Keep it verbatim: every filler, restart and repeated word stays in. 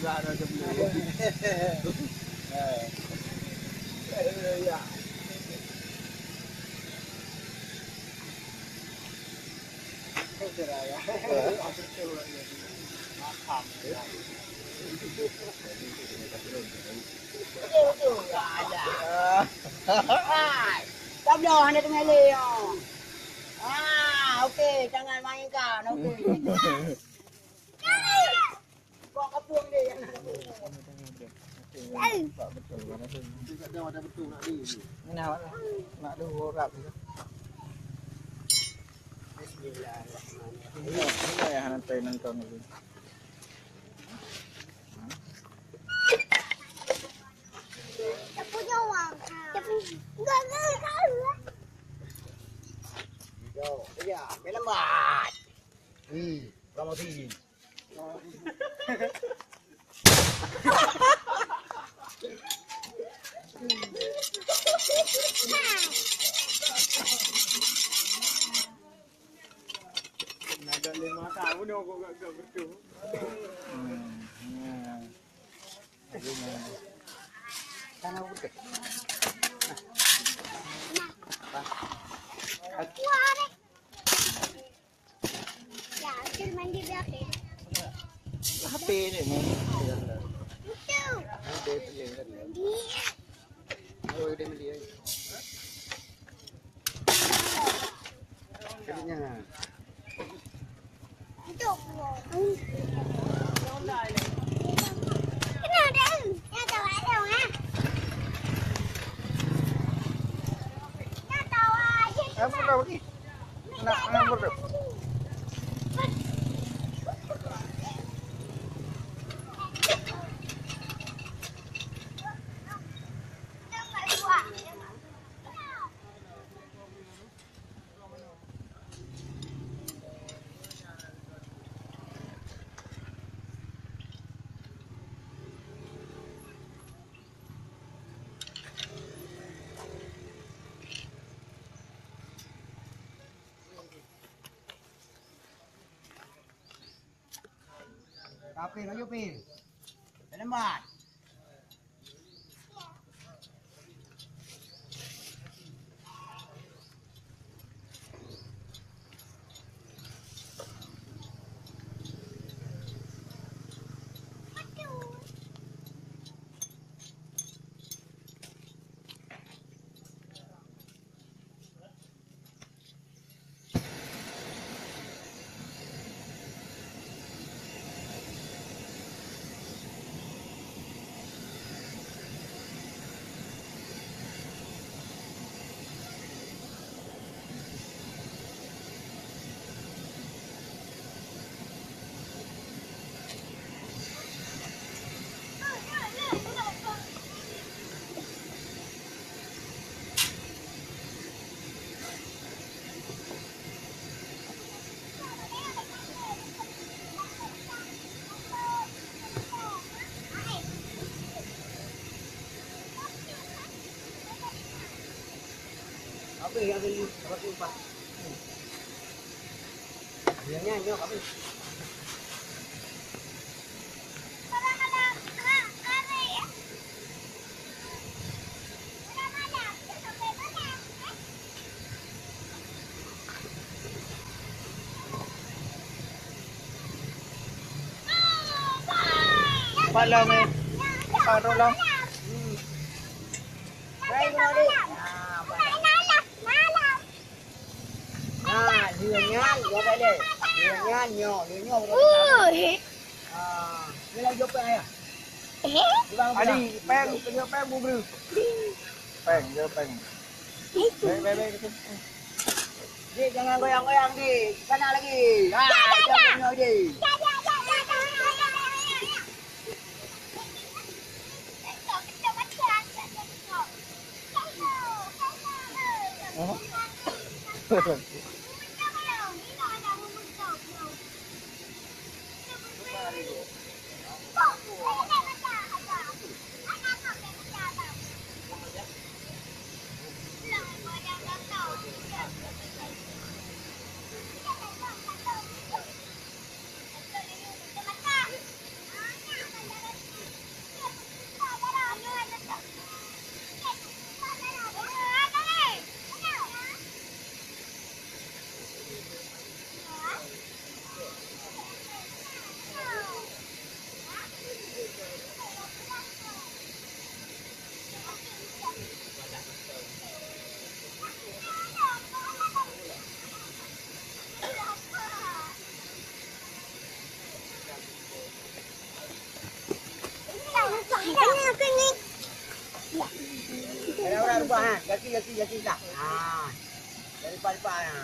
Tabloe hana teungeuli, oh. Ah, okey, jangan mainkan, okey. Kok kapung dia. Nak, nak dua orang. Bismillahirrahmanirrahim. Ini yang nanti nonton lagi. Ya, lambat. Hmm, promosi. Ada lima tahun aku gak gak betul. Hmm, hmm. Aduh, hmm. Tanah putih. Apa? Wah, deh. Ya, hasil mandi berapa? H P ni, mandi. Itu. Mandi. Oh, dia mandi. Kalinya. Itu. Kena dah. Ya, tahu ada, ha? Ya, tahu aja. Eh, buka lagi. Nak, nak, buka. Kapin, maju, Pin. Lambat. Habis yang beli, apa tu, Pak? Yang ni, yang ni, habis. Pat lom, eh? Pat rot lom. Hmm. Baik, Mama, dek. Ah, baik. Nah, dia nyan, dia balik. Dia nyan, nyoe, dia nyoe. Uh, he. Ah, ni lagi jopek ayah. Eh? Adi, peng, dia peng bubru. Peng, dia peng. Itu. Baik, baik, baik, baik. Dik, jangan goyang-goyang, Dik. Sana lagi. Ha, ya, ya, ya. Jauh, jauh, Dik. Ya, ya, ya, ya, ya, ya, ya, ya. Huh? Ubah, ha. Gaki, gaki, gaki dah. Ha. Dari lipat-lipat, ha.